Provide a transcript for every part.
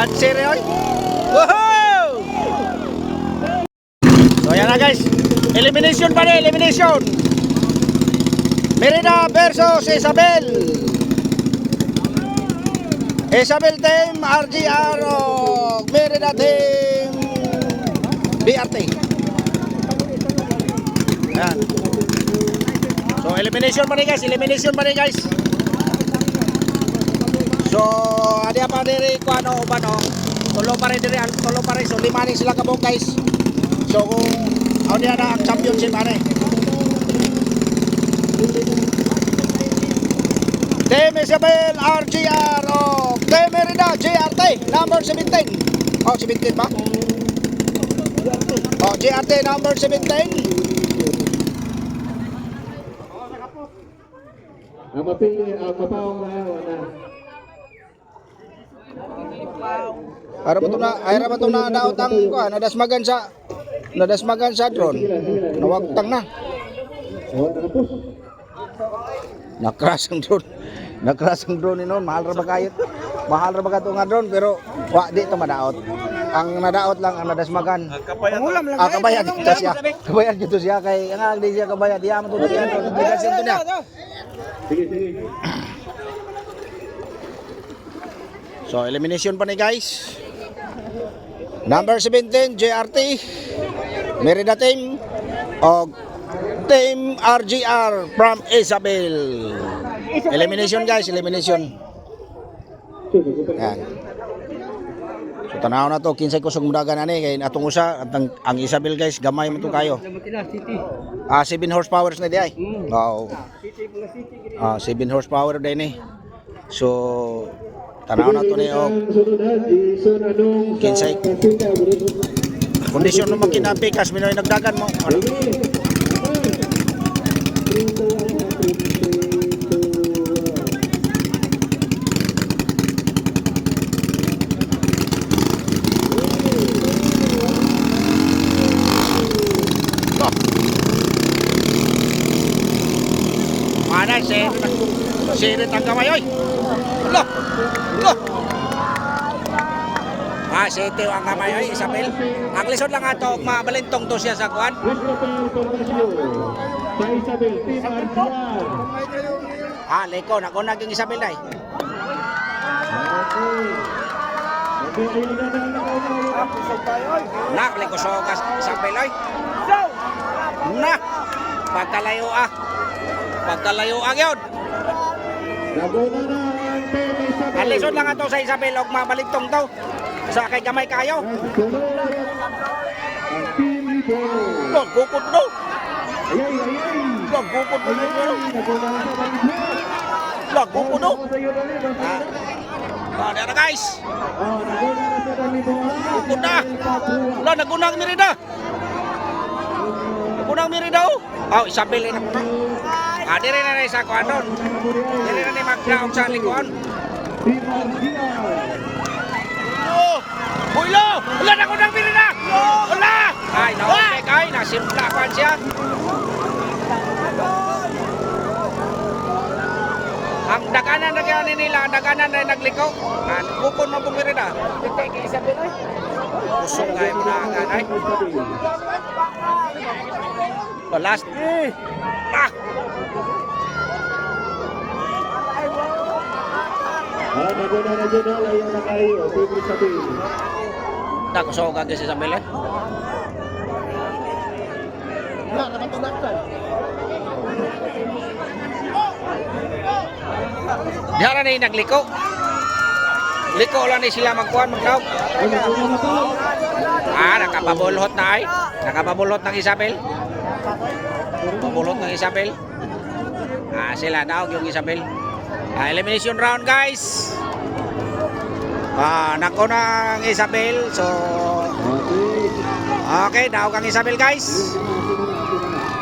Dancer oy. Woohoo! So ayan na, guys. Elimination pa rin, elimination. Merida versus Isabel. Isabel team RGR o Merida team BRT. Ayan. So elimination pa rin, guys, elimination pa rin, guys. So adi pa diri ko ano ba no. Tulo pa rin diri, ang tulo pa rin. So lima ni sila kabuok, guys. So kung aw niya na ang championship ani. Team Isabel RGR o Team Merida JRT number 17. Oh, 17 ba? Oh, JRT number 17. Ang mapili, ang mapaong na, wala. Para ba ito na, ay ra ba ito na daot ang kuan, nadasmagan sa drone. Nawagtang na. Oh, nakapos. Nakras ang drone. Nakras ang drone ni noon, mahal ra ba kayo? Mahal ra ba kato nga drone pero wa di to madaot. Ang nadaot lang ang nadasmagan. Pangulam lang. Ah, kabayad dito siya. Kabayad dito siya kay ang di siya kabayad. Diya mo to diya to. Obligasyon to niya. Sige, sige. So elimination pa ni, guys. Number 17 JRT Merida team og Team RGR from Isabel. Elimination, guys, elimination. Yan. So tanaw na to kinsay kusog mudagan ani kay atong usa at ang Isabel, guys, gamay man to kayo. Ah, 7 horsepower na di ay. Oo. Ah, 7 horsepower din ni. So tanaw na to ni og Ang sunod ha, ison anong sa Kinsay. Kasita. Kondisyon ng makina pikas minoy nagdagan mo. Ano? Sige. 3, 2, 1, 3, 2, 1. Oh. Mana sirit sirit ang kamay oy. Lo. Lo. Ah, sitiw ang kamay oy, Isabel. Ang lisod lang ato mabalintong to siya sa kuan. Christopher Formacio. Sa Isabel, Team RGR. Ah, leko nako naging Isabel ay. Okay. Okay, ayun na, na, na, na, na. Nak leko sogas Isabel oy. Na. Pagkalayo ah. Pagkalayo ah gyud. Naguna na ang Team Isabel. Ang lisod lang ato sa Isabel og mabalintong to. Sa kay gamay kayo. Ang sunod, ang Team Libo. Lo, gukod no. Ayay, ayay. Lo, gukod no. Ayay, naguna na sa Libo. Lo, gukod no. Oh, sa iyo na rin, Ah. Ah, na guys. Oh, naguna na sa Libo. Gukod na. Wala, nagunang Merida. Nagunang Merida oh. Oh, Isabel ay naguna. Ah, dire na rin sa kuan doon. Dire na ni magdaog sa likuan. Team RGR. Oh! Uy, lo! Wala, nagunang Merida! Wala! Ay, naupek ay, nasimpla kuan siya. Ang daganan na kaya nila, ang daganan na nagliko. Ah, bukod mo pong Merida. Kusog kayo mo na ang ay. Oh, last. Ah! Ah, naguna na dyan, ah, layo na kayo. Team Isabel. Nakusog ang si Isabel eh. Diara na yung nagliko. Liko lang ni sila magkuhan, magdaog. Ay, naguna na to. Ah, nakapabulhot na ay. Nakapabulhot ng Isabel. Pabulhot ng Isabel. Ah, sila daog yung Isabel. Ah, elimination round, guys. Ah, nako ng Isabel. So, Okay. okay, daog ang Isabel, guys.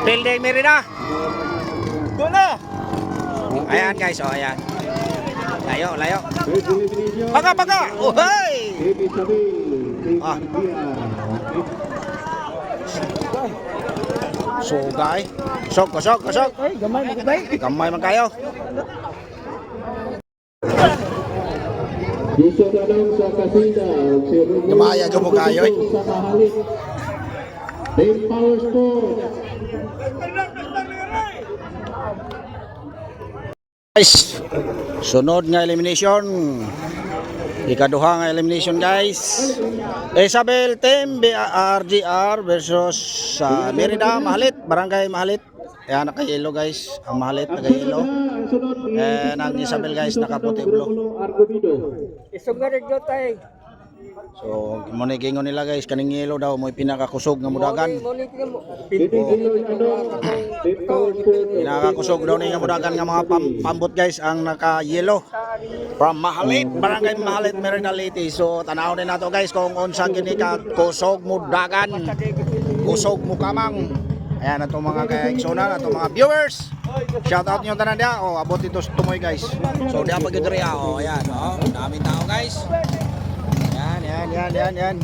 Building Merida. Go na. Ayan, guys, oh ayan. Layo, layo. Third elimination. Baga, baga. Uhay! Team Isabel. Team Ah. RGR. Okay. Sugay. Sok, sok, sok. Ay, gamay magabay. Gamay man kayo. Jason Anong sa Kasinda. Si Romulo Gamaya jud mo kaayo, eh. Sa Mahalit. Team Power Sport. Guys, sunod nga elimination. Ikaduha nga elimination, guys. Isabel Team BRGR versus sa Merida Mahalit, Barangay Mahalit. Ayan, naka-yellow, guys. Ang Mahalit naka-yellow. Ang sunod, Eh, ang Isabel, guys, nakaputi blue. Romulo Argumido. Isog na rin tayo. So, mo ni gingon nila, guys, kaning yellow daw mo'y pinakakusog nga mudagan. Team Anong, Team Power Sport. Pinakakusog daw ni nga mudagan nga mga pambot, guys, ang naka-yellow. From Mahalit, Barangay Mahalit, Merida Leyte. So, tanaw din nato, guys, kung unsa kini ka kusog mudagan. Kusog mukamang. Ayan atong mga ka-exona, atong mga viewers. Shout out niyo tanan dia. Oh, abot dito sa tumoy, guys. So, diha pa gyud diri ah. Oh, ayan, oh. Daming tao, guys. Ayan, ayan, ayan, ayan, ayan.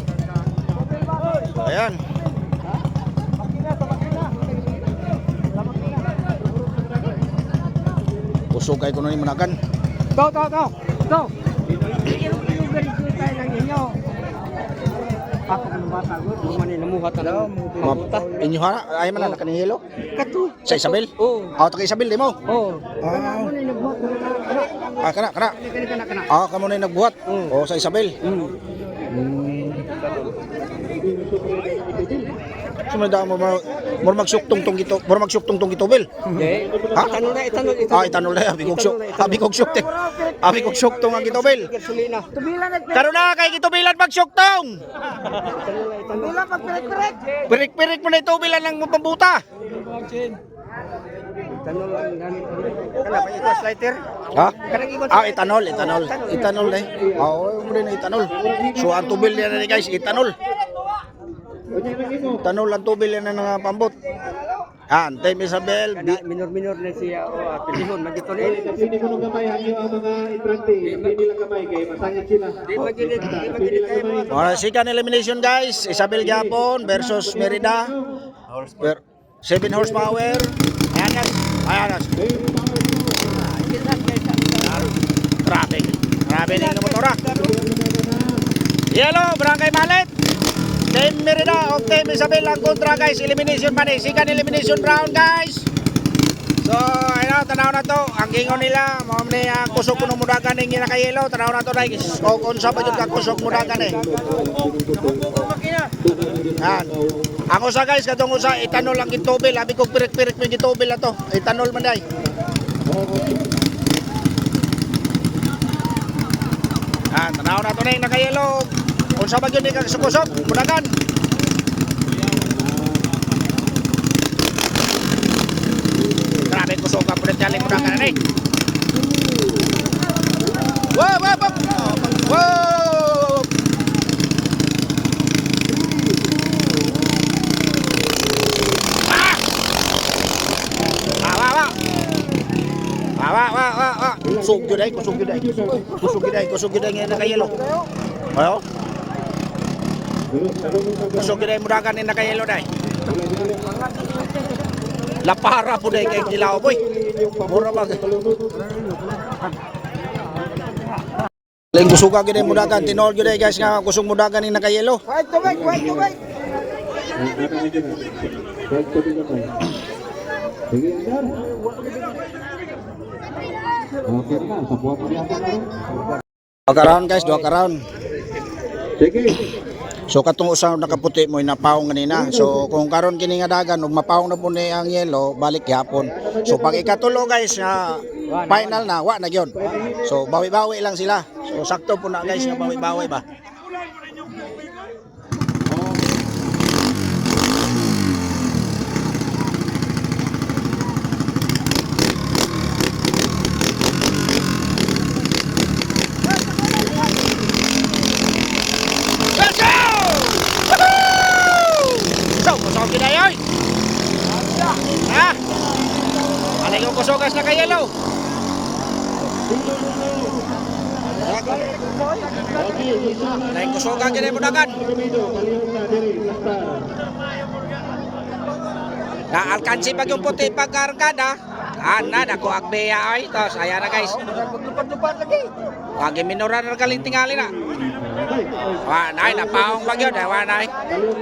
Ayan. Kusog kay kuno ni mudagan. Go, go, go! Go! Yung ganito tayo ng inyo. Ako ng bata ko, lumani namuha tanong. Ma- Inyo ha? Ay man na kaning yelo. Kato. Sa Isabel? Oo. Ah, taga Isabel di mo. Oo. Ah. Ano ni nagbuhat na kana? Ah, kana, kana. Kana kana kana. Ah, kamo na yung nagbuhat. Mm. Oh, sa Isabel. Sumada mo mo mur magsuktong tong gito, mur magsuktong tong gitubel. Hindi. Ha? Itanol na, itanol, itanol. Ah, itanol na, abi kog syuk, abi kog syukte. Abi kog syuktong ang gitubel. Gasolina. Tubilan na, Karon na kay gitubilan magsyuktong. itanol na, itanol. Tubilan pag pirik-pirik. Pirik-pirik mo na itubilan ng pambuta. Itanol lang gamit. Kana pa ito slighter? Ha? Kanang ikot. Ah, etanol, etanol. Etanol eh. Oo, mo din etanol. So ang tubil niya na ni, guys, etanol. Unya nang imo. Etanol ang tubil niya na ng pambot. Ah, Team Isabel, Kana minor-minor na siya o pilihon magito ni. Pili ko ng kamay ang iyo ang mga entrante. Pili lang kamay kay masangit sila. Di magilid, di magilid kayo mga. Alright, second elimination, guys. Isabel Japon versus Merida. Per 7 horsepower. Ayan, guys. Ayan, guys. Grabe. Grabe na yung motora. Yellow, Barangay Malit. Team Merida o Team Isabel ang kontra, guys. Elimination pa ni. Second elimination round, guys. So, ayun na, tanaw na to. Ang gingon nila, mao ni ang kusog kuno mudagan ning ginakayelo. Tanaw na to, guys. O kung sa pa jud ka kusog mudagan eh. Yan. Ang usa, guys, katong usa etanol ang gitubil. Abi kog pirik-pirik may gitubil na to. Etanol man day. Yan, tanaw na to ning nakayelo. Unsa ba gyud ni kag kusog mudagan? Grabe kusog ang potensyal ni mudagan ani. Wow, wow, wow. Wow! Ah, wah, wah. Ah, wah, wah, wah, wah. Kusog yun ay, kusog yun ay. Kusog yun ay, kusog yun ay ngayon nakayelo. Ayo. Kusog yun ay mudagan ni nakayelo day. Lapara po day kay kilaw boy. Mura ba? Ling kusuga gyud ay mudagan, tinol gyud ay, guys, nga kusog mudagan ni nakayelo. White to white, white to white. Sige, andar. Okay na, sa buwan mo yata na rin. Duha ka round, guys, duha ka round. Sige. So katong usa nakaputi mo napawong kanina. So kung karon kini nga dagan ug mapawong na po ni ang yelo, balik gyapon. So pag ikatulo, guys, nga final na, wa na gyud. So bawi-bawi lang sila. So sakto po na, guys, nga bawi-bawi ba. Let's go! Woohoo! So, kusog gid ay. Ha? Alay ko kusogas na kayelo. Alay kusoga gid ay mudagan. Argumido, palihog na diri sa star. Na alkansi pag yung puti pagkarkada. Ana, dako agbeya ay. Tos, ayan na, guys. Maglupad-lupad lagi. Wagi minoran ra galing tingali na. Wa na ay napaong pa gyud, wa na ay.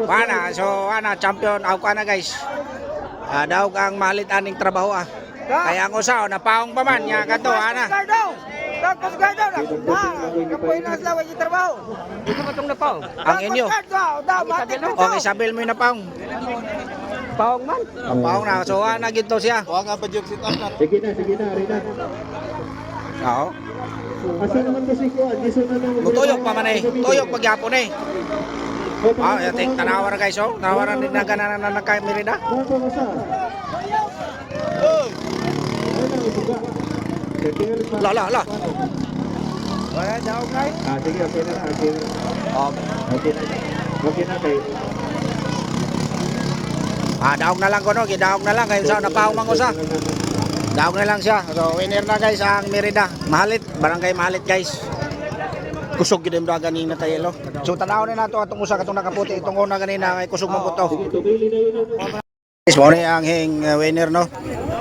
Wa na, so wa na champion aw ka na, guys. Ah, daog ang mahalit aning trabaho ah. Kaya ang usa oh, napaong pa man nya kato ana. Tapos gardo na. Kapoy na sila way trabaho. Ito ba tong napaong? Ang inyo. Daw, matik O ang Isabel mo yung napaong. Paong man. Napaong na. So wa na gyud to siya. Sige na, sige na, Rina. Oo. Asa naman kasi ko, Jason na lang. Mutuyok pa man eh. Tuyok pagyapon eh. Ah, yating tanawa ra, guys, oh. Tanawa ra din na ganan na nagka-Merida. Ano ba sa? La la la. Wala daw kay. Ah, sige, okay na, okay na. Oh. Okay na. Okay na kay. Ah, daog na lang ko no, gidaog na lang kay sa napaong man usa. Daog na lang siya. So winner na, guys, ang Merida. Mahalit, barangay Mahalit, guys. Kusog gid ang dagan ning natayelo. So tanaw na nato atong usa katong nakaputi itong una ganina kay kusog man to. Sige, tumili na yun. Guys, mao ni ang hing winner no.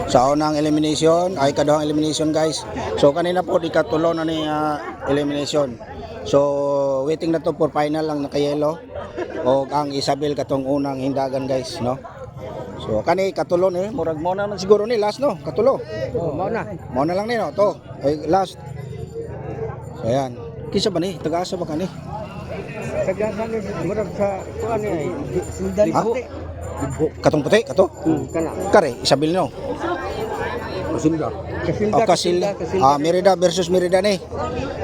Sa unang elimination ay kaduhang elimination, guys. So kanina po di katulo na ni elimination. So waiting na to for final ang nakayelo o ang Isabel katong unang hindagan, guys, no. So kani katulo ni murag mo na man siguro ni last no, katulo. Oh, mao na. Mao na lang ni no to. Ay last. So ayan. Kinsa ba ni? Taga-asa ba kani? Tagasan ni murag sa kuan ni. Sindan Ha? Katong puti kato? Kana. Kare Isabel no. Kasinda. O Kasilda. Ah, Merida versus Merida ni.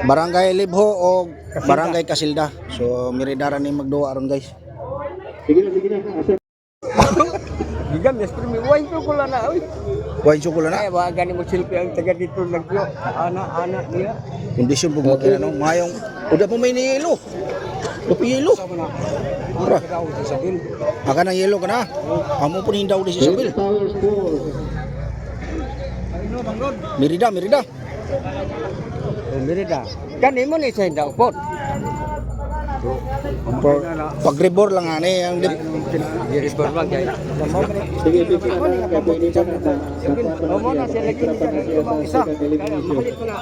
Barangay Libho o Barangay Kasilda. So Merida ra ni magduwa aron, guys. Sige na, sige na. Asa Gigam yes pero may wine ko na oy. Why sukula na? Ay wa gani mo silpi ang taga dito lagyo. Ana ana niya. Kondisyon pug makina no. Mayong uda po may niyelo. Dupi yelo. Ura. Aka nang yelo ka na. Amo po ni daw di si Isabel. Power score. Merida, Merida. Oh, Merida. Kani mo ni sa daw pot. Pag-rebor lang ani ang Diribor ba kay? Sige, sige na. Kaya pwede pa na. Oh, mo na siya lagi Extra pa na siya sa isa. second elimination. Mahalit ko na.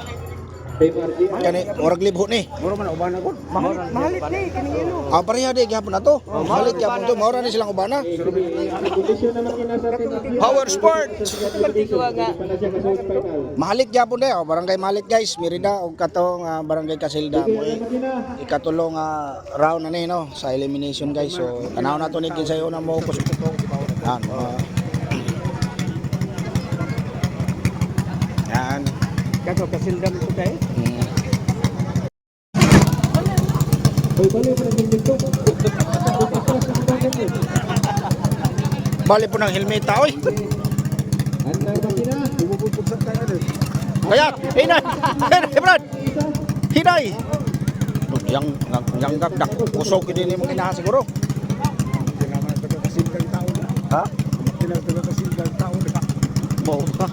Kay Margie. kani murag libho ni. Mahalit, mahalit ni kining ilo. Ah, pareha di gyapon na to. Mahalit gyapon to. Maura ni silang ubana. Kondisyon naman yun nasa atin. Power sport. Pwede pa na siya kasunod final. Mahalit gyapon day, oh, barangay Mahalit, guys, Merida og katong barangay Casilda mo eh. Ikatulong round na ni no sa elimination, guys. So tanaw na to ni kinsay una mo kusog. Yan. Yan. Kato kasildam ko kay. Hoy, bali pa ng dito. Bali po ng helmeta oy. Anday makina. Kaya, hinay. Hinay, Brad. Hinay. Yang yang dak kusog gid ni mo kinaha siguro. Ha? Mo ba?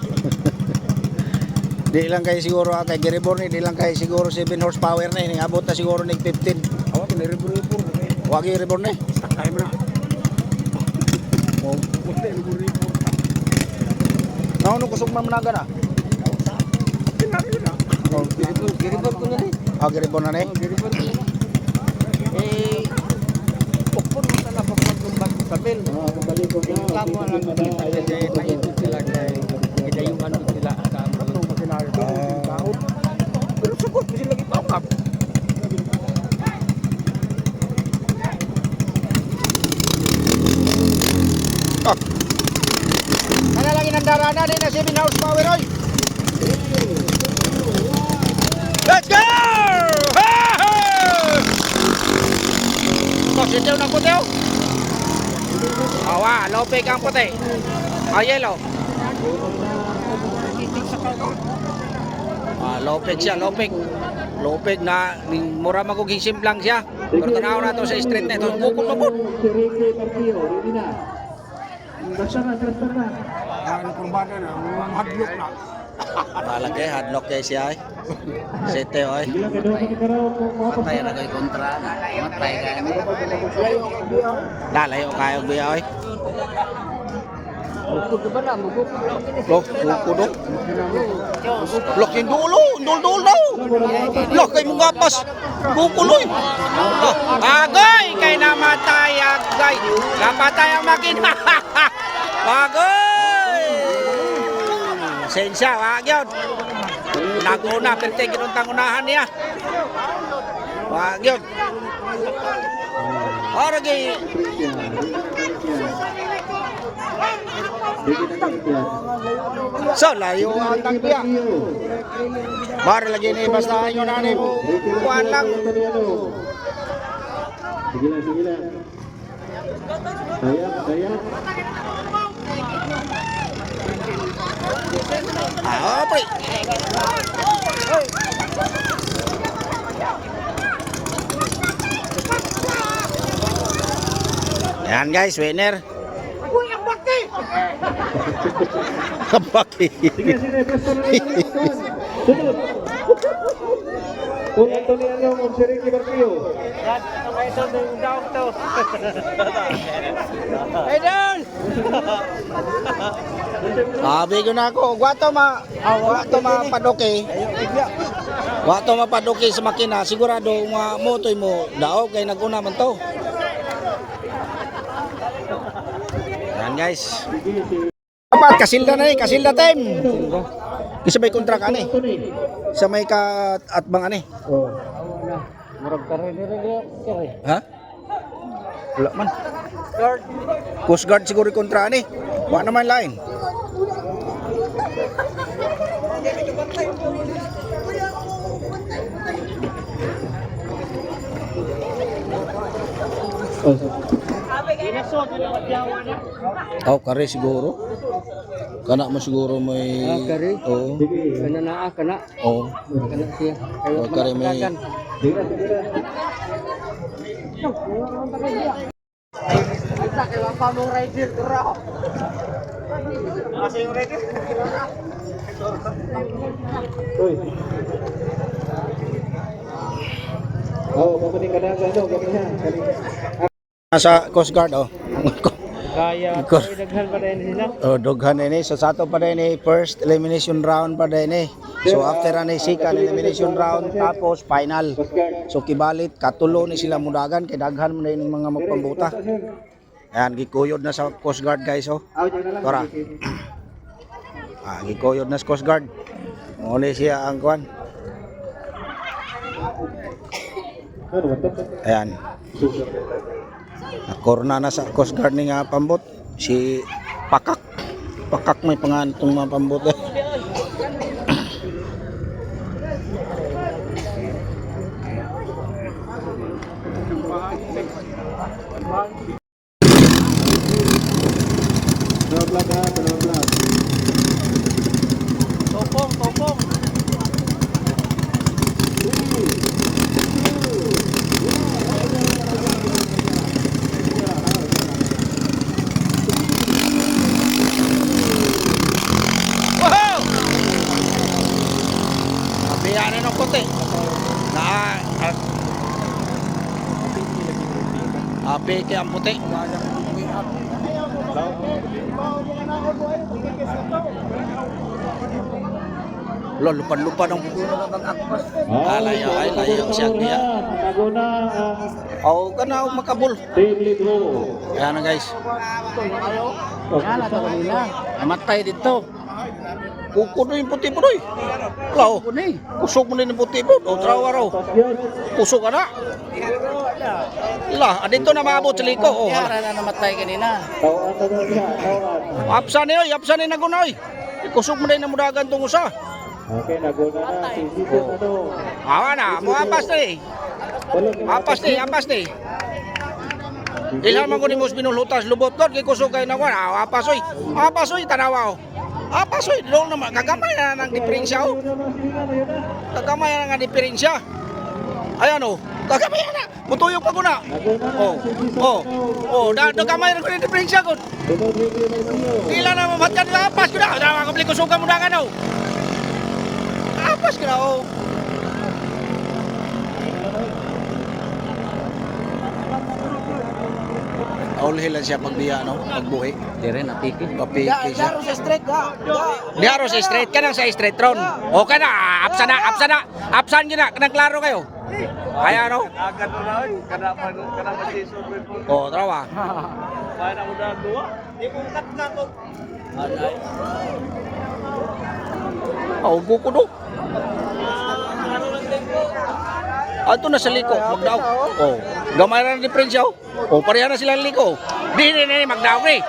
Di lang kay siguro ah, kay Giribor ni di lang kay siguro 7 horsepower na ini abot na siguro nig 15. Awa ko ribor. Wagi ribor ni. Sakay mo na. Oh. Puti ribor. Naon kusog man managa na? Oh, Giribor ko na ni. ah, Giribor na ni. Giribor ko na. Eh ukpon mo sa napakon ng bag sabil. Ah, pabalik ko na. Reklamo lang kita kasi naito sila kay gidayuhan ko sila sa Ah. Pero sugod ko sila gipaungap. Ah. Kana lang inandara na din na 7 horsepower oy. Let's go! Hey! Positiw ng puti oh. Awa, lopek ang puti. Ah, yellow. Ah, lopek siya, lopek. Lopek na mura maguging simplang siya. Pero tanaw na to sa street na ito. Bukod pa po. Si Ricky Marquio, ready na. Basta na, basta na. Palagi, hadlock kay siya ay. Sete oy. Sige lang, kaya kami karaw kung Matay ra ko'y kontra. Matay ka. Lalayo kayo biya oy. Bukod ba na? Mugukod. Lok, kuko do. Lok, yung dulo, dulo daw. Lok, kay mong gapas. Kukuloy. Agay, kay namatay, agay. Napatay ang makina. Agay! Sensya, wag yun. Naguna, perte, ginuntang unahan niya. Wag yun. Aragay. So, layo ang tangkiya. Mara lagi ni basta inyo na ni mo. Kuan lang. Sige lang, sige lang. Daya, daya. Ah, pre. Ayan guys, winner. Uy, ang baki! Ang baki. Sige, sige, presto na lang. Sunod. Paul Anthony Along o si Ricky Barquillo. Idol! Sabi ko na ako, wato ma padoke. Wato mapadoke sa makina, sigurado mga motoy mo daog kay naguna man to. Ayan guys. Dapat kasilda na eh, kasilda time. Isa may kontra ka ni. Sa may ka atbang ani. Oh. Murag kare dire kare. Ha? Wala man. Guard. Coast Guard siguro yung kontra ani. Wa naman lain. Oh, kare siguro. Kana mo siguro may Ah, kare? Oo. Sige. Kana naa kana. Oo. Kana siya. Kayo Oh, kare may Sige lang, sige lang. Kita kay pa mong rider dura. Uy. Oh, papaning ka na, ano, kami na. Kami. Nasa Coast Guard oh. Kaya daghan pa rin sila. Oh, dughan ini so sa ato pa din eh, first elimination round pa din eh. So after ani second elimination round tapos final. Coast Guard. So kibalit katulo ni sila mudagan kay daghan man din mga magpambuta. Ayan gikuyod na sa Coast Guard guys oh. Ah, dyan na lang. Tora. Ah, gikuyod na sa Coast Guard. Muli siya ang kuan. Ano ba ito? Ayan. Nakorna na sa Coast Guard ni nga pambot si Pakak. Pakak may pangalan itong mga pambot eh. Dalawang vlog ha, dalawang vlog. Topong, topong. Wow! Nabiyanin ng puti. Na, at, apike ang puti. Lo, lupan-lupan ang Ah, layo, ay, layo siya niya. Naguna ang Aw, kana makabul. Team Libro. Ayan na guys. Yan ato kanina. Namatay dito. Kuko na yung puti po doy. Wala oh. Kusog mo na yung puti po. O, trawa raw. Kusog ka na. Lah, dito na maabot sa liko. Oh, hala. na namatay kanina. Tawaan na daw siya, tawaan. Apsa ni oy, apsa ni nagunoy. Kusog mo na yung namudagan tong usa. Okay, naguna na si Jesus ano. Awa na, mo apas na eh. Wala Apas ni, apas ni. Ilhan man ko ni Mos binulutas lubot god kay kusog kay nakuan. Ah, apas oy. Apas oy tanawa oh. Apas oy, dong naman kagamay na ng diferensya oh. Kagamay na nga diferensya. Ayan oh. Kagamay na. Mutuyok pa ko na. Oh. Oh. Oh, da da gamay na ko ni diferensya ko. Dila na mamatkan ka apas ko na. Da ko kusog ka mo na oh. Apas ko na oh. Naulhi lang siya pagbiya no, pagbuhi. Dire na piki. Papiki siya. sa street ga. Diaro sa straight ka nang sa straight ron. Okay na, apsa na, apsa na. Apsan gyud na, kanang klaro kayo. Kaya no? Agad na oy, kada pa kada pa si Super Oh, trawa. Kaya na mo na duwa. Di ko kat na to. Oh, guko do. Ato na sa liko, magdaog. Oh, gamay ra na diferensya oh. Oh, pareha na sila liko. Di di di magdaog ni.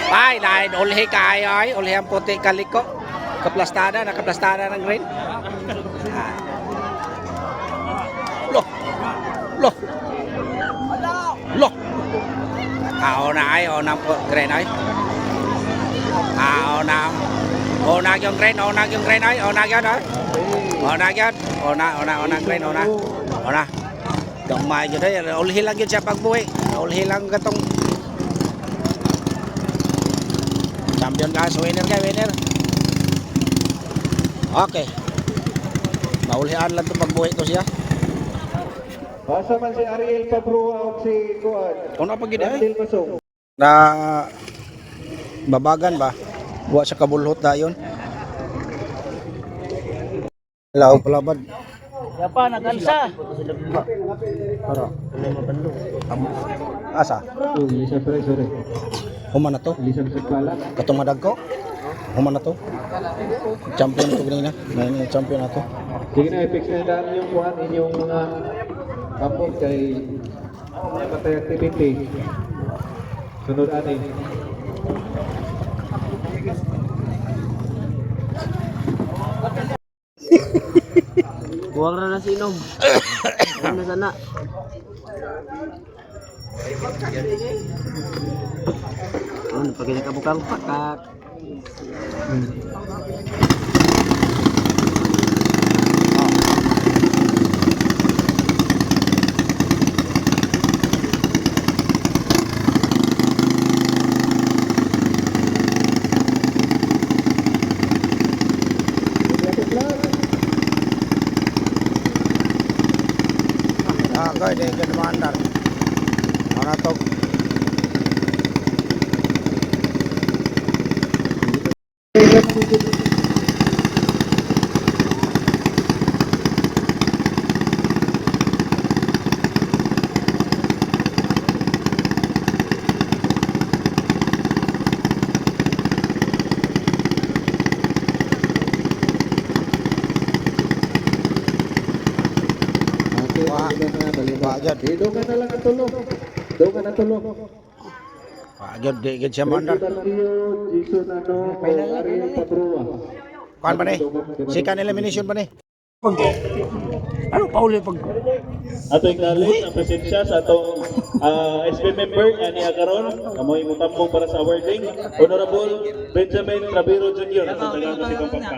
Ay, lain ulhi kayo ay, ulhi ang puti kaliko. Kaplastada, nakaplastada ng green. Lo. Lo. Lo. Ah, ona ay, ona po green ay. Ah, ona. Ona yung green, ona yung green ay, ona gyud ay. Ona gyud, ona ona ona green ona. Ona. Gamay gyud ay, ulhi lang gyud siya pagbuhi. Ulhi lang katong champion guys, winner kay winner. Okay. Naulhian lang itong pagbuhi to siya. Asa man si Ariel Pabrua o si Kuan. Una pag gid ay. Randel Pasong. Na babagan ba? Wa siya kabulhot dayon. Laog palabad. Yapa nagalsa. Para. Asa? Oh, Elisa Perez, sorry. Human na to. Elisa Sigpala. Katong madagko. Human na to. Champion to ganina. Ngayon yung champion na to. Sige na, i-fix na daan yung kuan inyong mga kapot kay patay activity. Sunod ani. Buwang ra na sinom. Ano sana? Ano pag kinakabukang pakak. Ah, kay di ka mandar. Ana to. Okay, Wah. balikan na, balikan. Wah, jad. Eh, doon ka na lang ang tulog. Doon ka na tulog. Ah, gyud di gyud siya mandar. Ricky Barquillo, Jason ano, o Ariel Pabrua. Kuan ba ni? Second elimination ba ni? Pag ano pauli pag Ato acknowledge ang presensya sa atong SB member ani karon amoy mutambong para sa awarding Honorable Benjamin Trabiro Jr. sa Tagano si Pampanga.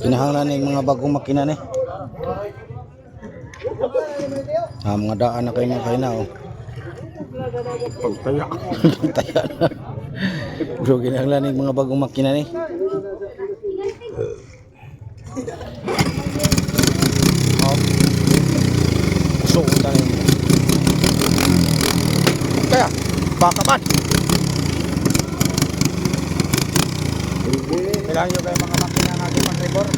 Kinahanglan ni mga bagong makina ni. Ah, mga daan na kayo na kayo na oh. Pagtaya. Pagtaya na. Bro, kinahanglan ni mga bagong makina ni. Oh. So, tayo. Kaya, baka man. Kailangan nyo kayo mga makina nga di pang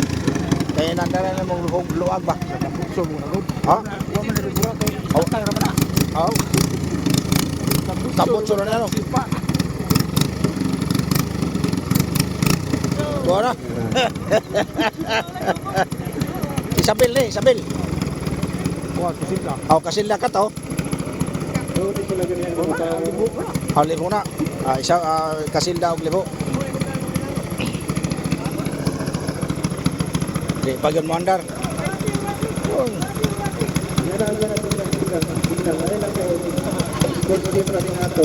Kaya nandala na mong luhog luag ba? Bukso mo na gud. Ha? Wa man ni bura kay. Atay ra man na. Oh. Tapos na na no. Tuwa na. Isabel ni, Isabel. Wa kasilda. Oh, kasilda ka to. Doon sila ganyan ang mga Ah, libo na. Ah, isa kasilda og libo. Di pa gyud mo andar. Yan ang yan ang tingnan, tingnan, tingnan. Ay lang kayo. Sports team na din ato.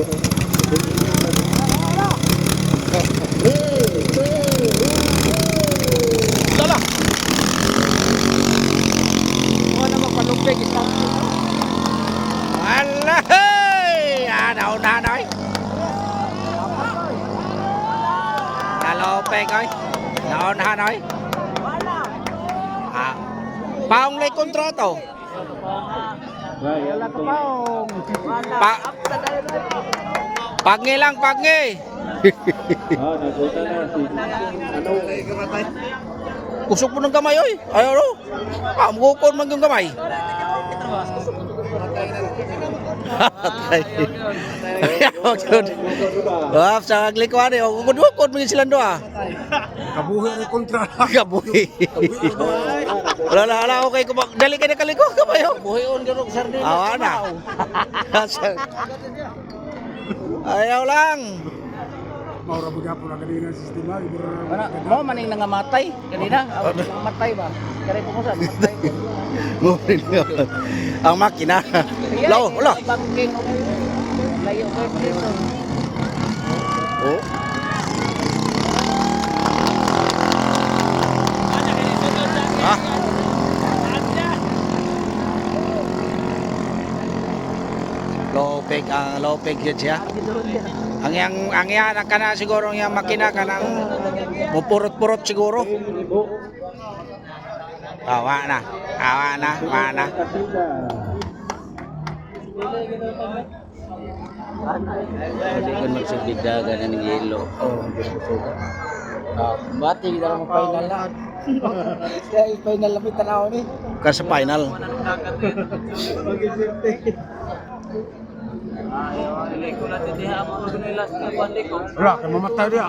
Lala. Wala magpalumpig isa. Ala, hey! Ah, nauna na eh. Nalo Lopeg oy. Naonahan oy. Ah. Paong lay kontrato. Wala ka Paong. Pa Pagngi lang, pagngi. Ah, nagpunta na si ano? Kusog po ng kamay oy. Ay ano? Ah, mukon man yung kamay. Patay. Ayaw, yun. Ah, sa aglikuan eh. Ukod-ukod mo silang doa. Kabuhi ni kontra. Kabuhi. Wala wala, wala, okay. Dali ka na kaliko, kabayo. Buhi on garog sardinas. Awa na. Ayaw lang. Maura mo gapon na kanina ang sistema. Mana mo maning nangamatay kanina. Nangamatay ba? Kare ko sa matay. Ngurin nga. Ang makina. Wala, wala. Bangking layo kay preso. Oh. Ah. Lopeg ang lopeg yun siya. Ang yang ang kana siguro ang yang makina kanang mupurot-purot siguro. Awa na. Awa na, awa na. Kasi kung magsilbig dagan ng yelo. Oh, Bati kita mo final na. Kaya final lang tanaw ni. Ka sa final. Wala, kay mamatay niya.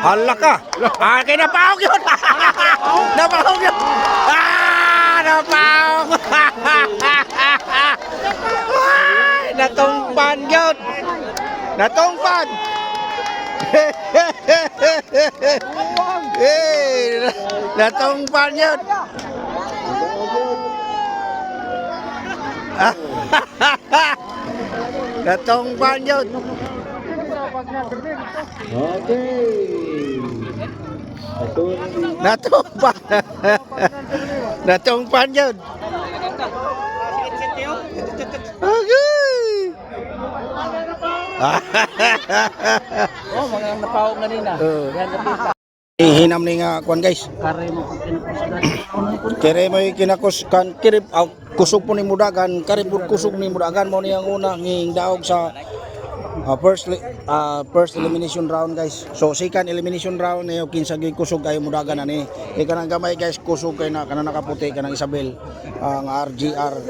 Hala ka! Ah, kay napaog yun! Napaog yun! Ah, napaog! Ay, natungpan yun! Natungpan! Hey, natungpan yun! Natungpan yun! Okay. Ato si Natungpan! Natungpan yun! Okay! Oh, mga napaog kanina. Oo. Yan napita. Hinam ni nga kuan guys. Kare mo kung kinakusgan. Kere mo kinakos kan kere aw, kusog po ni mudagan, kare po kusog ni mudagan mo niya ang una nging daog sa first elimination round guys. So second elimination round niyo kinsa gyud kusog kayo mudagan ani. Kay kanang gamay guys kusog kay na kanang nakaputi kanang Isabel ang RGR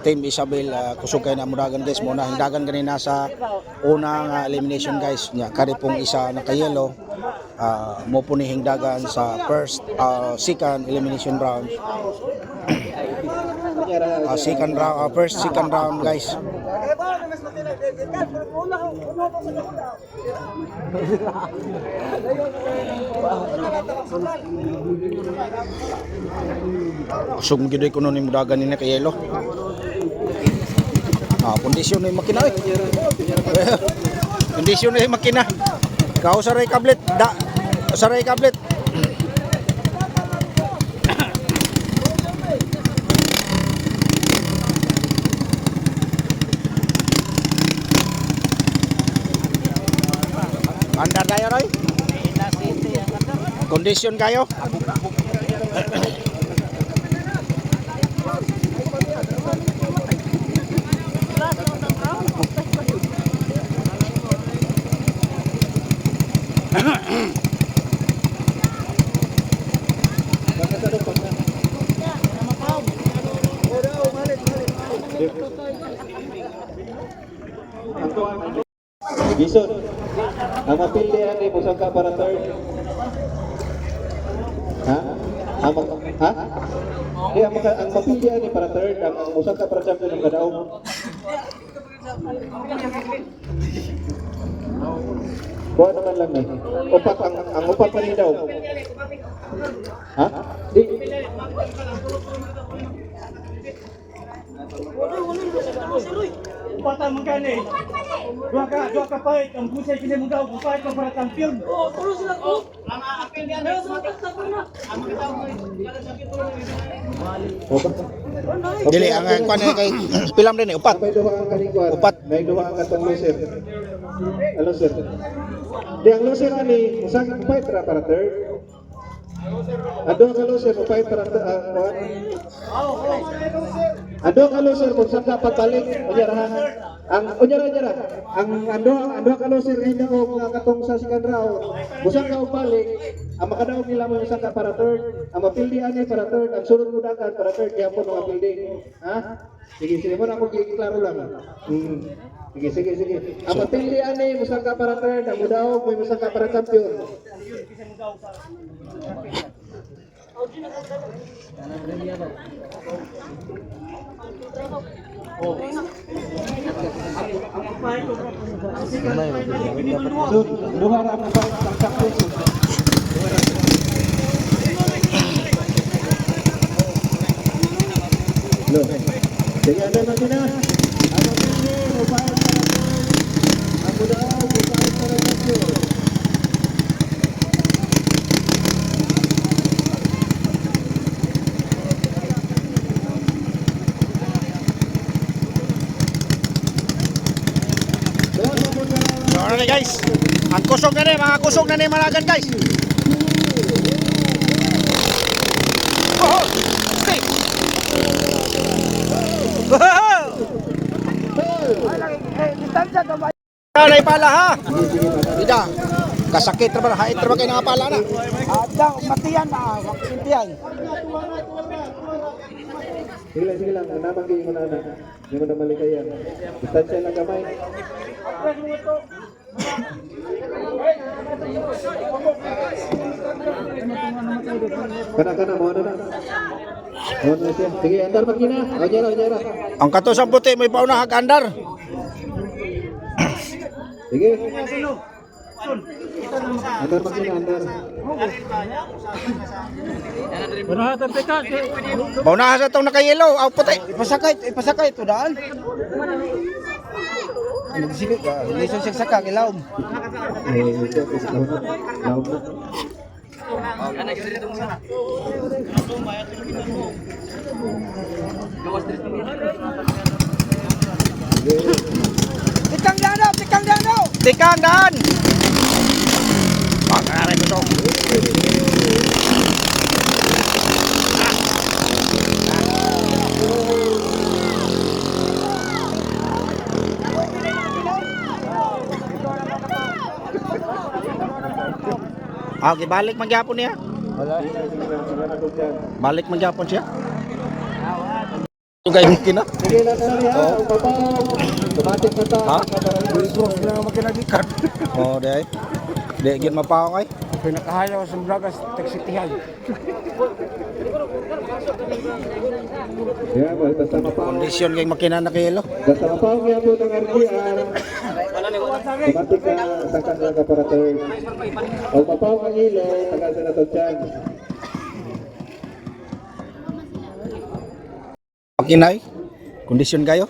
team Isabel kusog kay na mudagan guys mo na hindagan kanina sa unang elimination guys nya kare pong isa naka-yellow mo po ni hingdagan sa first second elimination round. Second round, first second round guys. Kusog mo gyud kuno ni mudagan ni kay yelo. Ah, kondisyon ni makina eh. Kondisyon ni makina. Kau saray kablet, da. Saray kablet. Andar kayo, Roy? Kondisyon kayo? Jason. Ang mapili ani musangka para third. Ha? Ang ha? Di ang maka, ang mapili ani para third, ang musangka para champion ang kadaog. Kuha naman lang eh. Upat ang upat pa rin daw. Ha? Di. Upatan man gani. Duha ka pahit ang busay kini mo daw, pahit ka para champion. Oh, tulo sila ko. Ang apil niya. Upat. Dili ang kuan kay pilam din eh, upat. May duha ang kanikuan. Upat. May duha ang katong loser. Ang loser. Di ang loser ani, usa ka fight ra para third. Ang duha ka loser mo fight para kuan. Ang duha ka loser kung saan ka pagbalik, unya ra ha. Ang unya ra unya ra. Ang duha ka loser ay daog nga katong sa second round. Busa ka og balik, ang makadaog nila mo usa ka para third, ang mapildi ani para third, ang sunod mo dagan para third gyapon mga pildi. Ha? Sige, sige mo na ako giklaro lang. Sige, sige, sige. Ang mapildi ani musa ka para third, ang mudaog may musa ka para champion. So, duha ra ang fight ang champion. Lo. Sige, ano na? Ang mapildi, mo fight para third. Ang mudaog, mo fight para champion. So ano ni guys? Ang kusog na ni, mga kusog na ni managan guys. Oh! Hey! Oh! Distansya to ba? Anay pala ha. Ida. Kasakit ra ba hait ra ba kay nga pala na. Ada, matiyan na, wakintiyan. Sige lang, sige lang. Ang namang kayo na na. Hindi mo na malikayan. Distansya lang kamay. Kana, kana. Mo na na. Mo na siya. Sige, andar makina. Onyera, onyera. Ang katusang puti may pauna hag andar. Sige. Andar makina, andar. Paunahan sa tong nakayelo, aw puti. Ipasakay, ipasakay ito daan. Magsili ka, lison siya saka ilawom. Eh, ito, ito, lawan na. Lawan na. Tikang dano, tikang dano. Tikang daan. Pag-aray ko to. Ah, okay, balik man gyapon niya. Balik man gyapon siya. Ito kayo kina. Sige lang, sorry ha. Ang babaw. Tumatik na ta. Ha? Oh, di ay. Di gid mapaong ay. Pinakahayaw sa Bragas, tagsitihan. Yeah, well, basta mapaong. Kondisyon kay makina na kayelo. Basta mapaong yan po ng RGR. Tumatik ka, sakang lang ka para third. O mapaong ang ilo, tagal sa natong chance. Makina ay. Kondisyon kayo.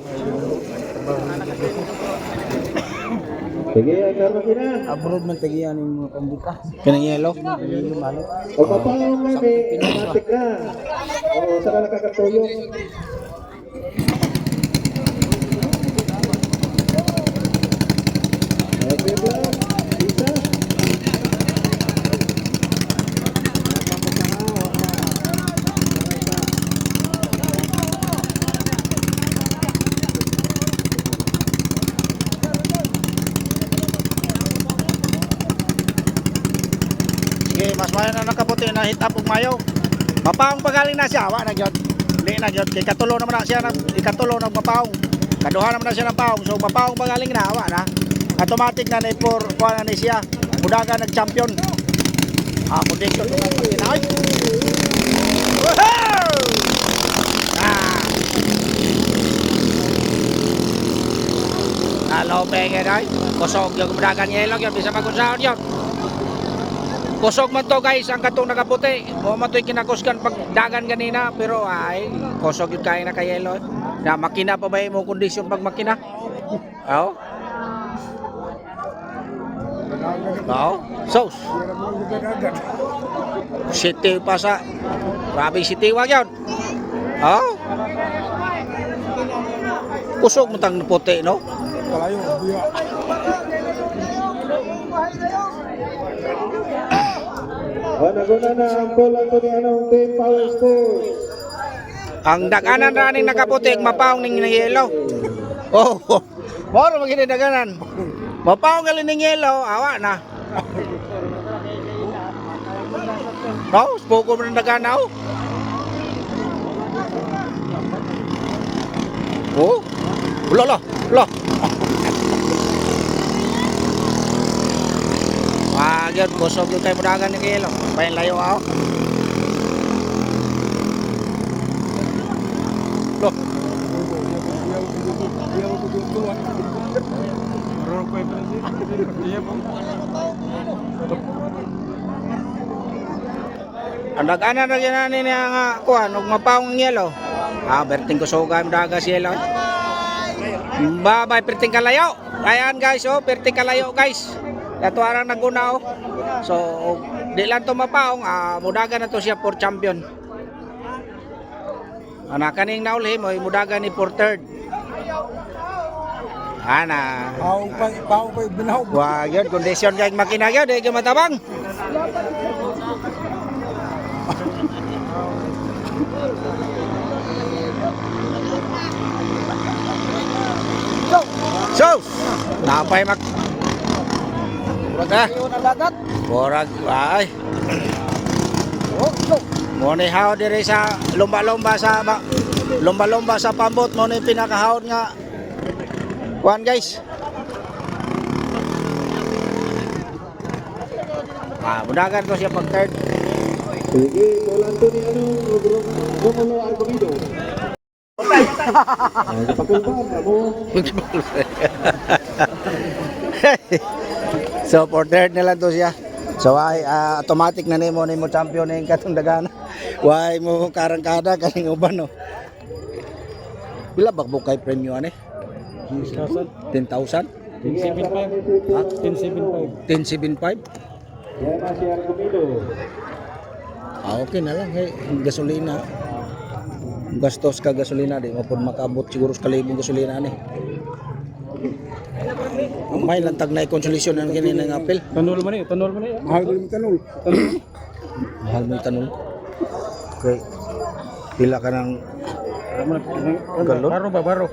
Sige, ang makina. Abroad man tagiyan yung mga pambuka. Kanang yelo. O mapaong nga ni, tumatik na. O, saan na nakakatuyong? Okay, bro. Isa. Sige, mas mayo na nakaputi na hit up ug mayo. Mapaong pagaling na siya, wa na gyud. Di na gyud kay katulo naman na siya na ikatulo na mapaong. Kaduha naman na siya ng paong. So mapaong pagaling na, wa na. Automatic na ni for kuha na ni siya. Mudaga nag-champion. Ah, kondisyon ng makina ay. Woohoo! Ah. Alo, penge ay. Kusog yung mudagan yelo yun. Bisa magunsaon yun. Kusog man to guys, ang katong nakaputi. Mo man to'y kinakusgan pag dagan ganina, pero ay, kusog yun kaya na kayelo. Na makina pa ba mo kondisyon pag makina? Oo. Oo. Sauce. City pa sa Grabe city wag yun. Oo. Kusog mo tang puti, no? O, naguna na ang call ang ni anong Team Power Sports. Ang daganan ra ning nakaputik mapaong ning yelo. Oh. Moro magini daganan. Mapaong gali ning yelo, awa na. Oh, spoko man ang dagana oh. Oh. Wala la, wala. Wag yun, kusog yung kayo mudagan ni yelo. Pahin layo ako. Loh. Ang daganan ra gyud ani niya nga kuan og mapaong ang yelo. Ah, berting kusoga ang daga si yelo. Bye-bye perting kalayo. Ayan guys, oh, perting kalayo guys. Ato arang naguna oh. So, og di lang to mapaong, ah, mudagan na to siya for champion. Ana kaning naulhi mo mudagan ni for third. Ana. Paong pa, paong pa binahog. Wah, yun, kondisyon kay makina yun, di ka matabang. So, napay mak... Murag ah. Murag, ay. Mo ni haw diri sa lomba-lomba sa lomba-lomba sa pambot mo ni pinakahawd nga kuan guys. Ah, budagan ko siya pag third. Sige, call ang ni anong Romulo Argumido. Ay, Pakulban, amo. So for third na lang to siya. So ay ah, automatic na nimo nimo champion na yung katong dagana. Why mo karangkada kaning uban no. Pila ba mo kay premyo ani? 10,000? 10.75. 10.75. 10.75? Yan na si Argumido. Ah, okay na lang. Hey, gasolina. Gastos ka gasolina di mo pod makaabot siguro sa kalibong gasolina ani. May lantag na i-consolation ang kini ng apel. Tanol man eh, tanol man eh. Mahal mo tanol. Mahal mo yung tanong. Okay. Pila ka ng galon? Baro ba, baro?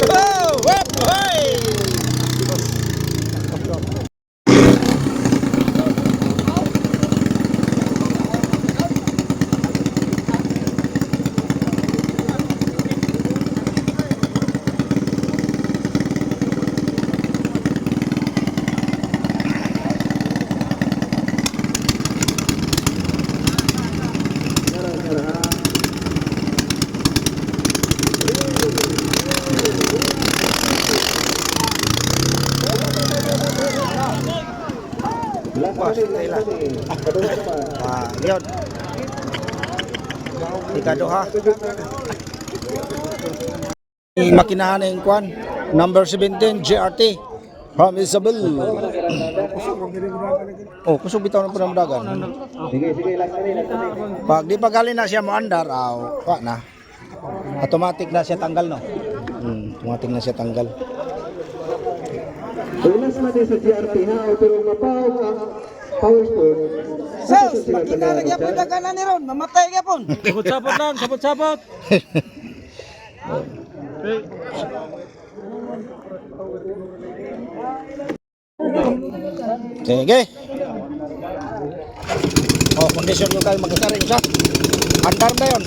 Oh! Wep! Hoy! Last Boss, one, last tila. one eh. Kaduha naman. Ah, yun. Ikaduha. Makinahan na yung kwan. Number 17, GRT. From Isabel. Oh, kusog bitaw ng panamdagan. Sige, sige, last na last na. Pag di pa gali na siya moandar, aw, wa na. Automatic na siya tanggal no. Automatic na siya tanggal. So, last na din sa GRT ha, o pero mapaw ang Power Sport. Sus, makina ra gyapon daganan ni ron, mamatay gyapon. Sabot-sabot lang, sabot-sabot. Sige. Oh, kondisyon ko kayo magkasaring sa. Andar na yon.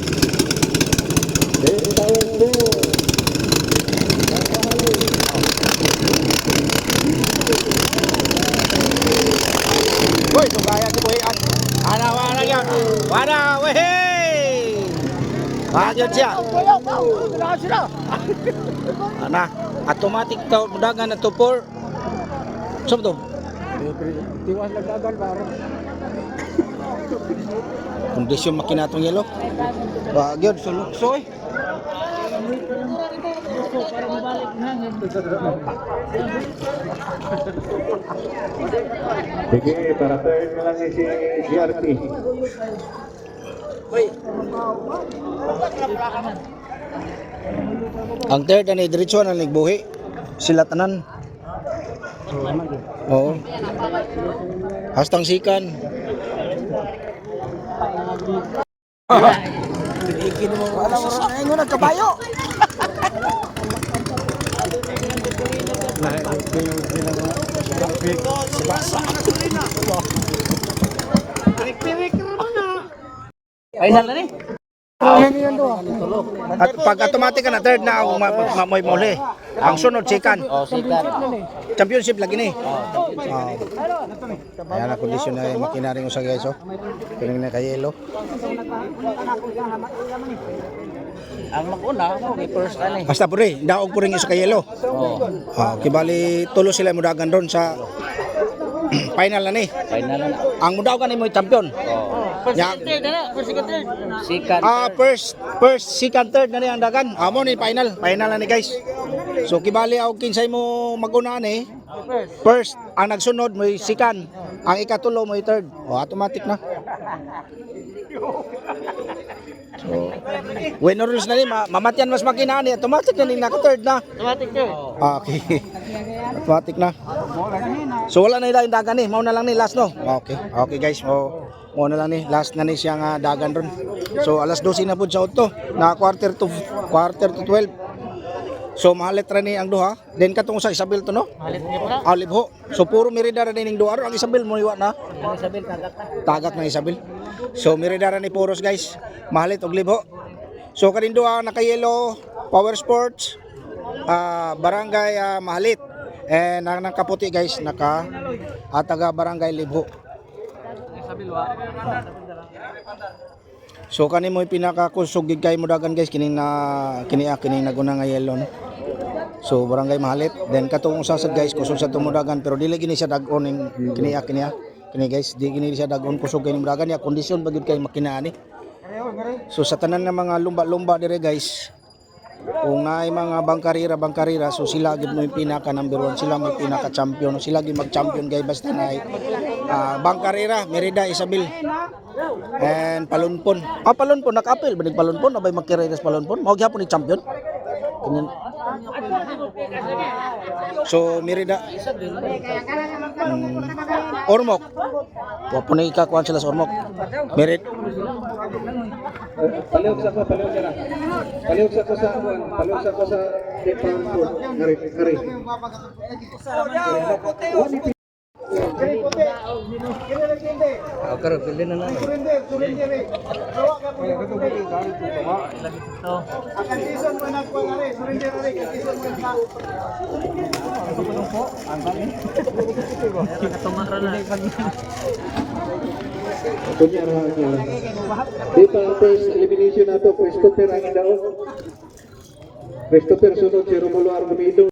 Team Power Sport. Hoy, sugaya si buhian. Ana wala yan. Wala, wey! Wag yun siya. Ana, automatic to, mudagan na to for. Saan to? Tiwas lang dagan baro. Kondisyon makina tong yelo. Wag yun, suluksoy. Sige, para third na lang si GRT. Ang third ani diretso na nagbuhi. Sila tanan. Oo. Hastang sikan. Ikin mo. Wala mo rin na kabayo. Final na ni. At pag automatic ka na third na ang mamoy mole. Ang sunod sikan. Oh, sikan. Championship lagi ni. Oh. Ayan ang kondisyon na yung makina rin usa, guys, oh. Kining na kayelo. Ang mag-una, mo kay first ani. Basta po rin, daog po rin isa kayelo. Oh, Ah, kibali tulo sila mudagan ron sa final na ni. Final na. Ang mudagan ni mo champion. Oh. Ya, Sikan. ah, first, second, third na ni ang dagan. Amo ni final, final na ni, guys. So kibali og kinsay mo maguna ni. First, ang nagsunod mo second, ang ikatulo mo third. Oh, automatic na. So, win or lose na ni, mamatyan mas makina ni, automatic na ni naka third na. Automatic third. Ah, okay. Automatic na. So wala na ilang dagan ni, mao na lang ni last, no. Okay. Okay, guys. Oh, mao na lang ni last na ni siya nga dagan ron. So alas 12 na pud sa udto, na quarter to 12. So mahalit ra ni ang duha. Then katong sa Isabel to, no? Halit niya pala. Alib ho. So puro Merida ra ning duha ron. Ang Isabel mo iwa na. Ang Isabel tagak na. Tagak ng Isabel. So Merida ra ni puros, guys. Mahalit og libho. So kaning duha naka-yellow, Power Sports, barangay Mahalit. And ang nakaputi, guys, naka at taga barangay Libho. So kani mo pinakakusog gid kay mudagan, guys, kining na kini kini naguna nga yellow, no. So barangay Mahalit. Then katong usa sad, guys, kusog sa tumudagan pero dili gini siya dag-on ning kini kini kini, guys, di gini siya dag-on, kusog kay mudagan ya kondisyon ba gyud kay makina ani. So sa tanan ng mga lumba-lumba dire, guys, kung naay mga bangkarira bangkarira, so sila gid mo yung pinaka number one, sila may pinaka champion, sila gid mag champion guys, basta naay bangkarira, Merida, Isabel and Palunpon. Ah, Palunpon naka-appeal ba ning Palunpon abay magkarera sa Palunpon? Mao gyapon ni champion. Ganyan. So Merida, Ormoc. Wa po na ikakuan sila sa Ormoc. Merit. Palihog sa ko, palihog sa Palihog sa ko sa kuan, palihog sa ko sa Department. Ngari, ngari. Oh, karon pili na lang. Kunya ra niya. Dito ang first elimination nato, Christopher ang daog. Christopher, sunod si Romulo Argumedo.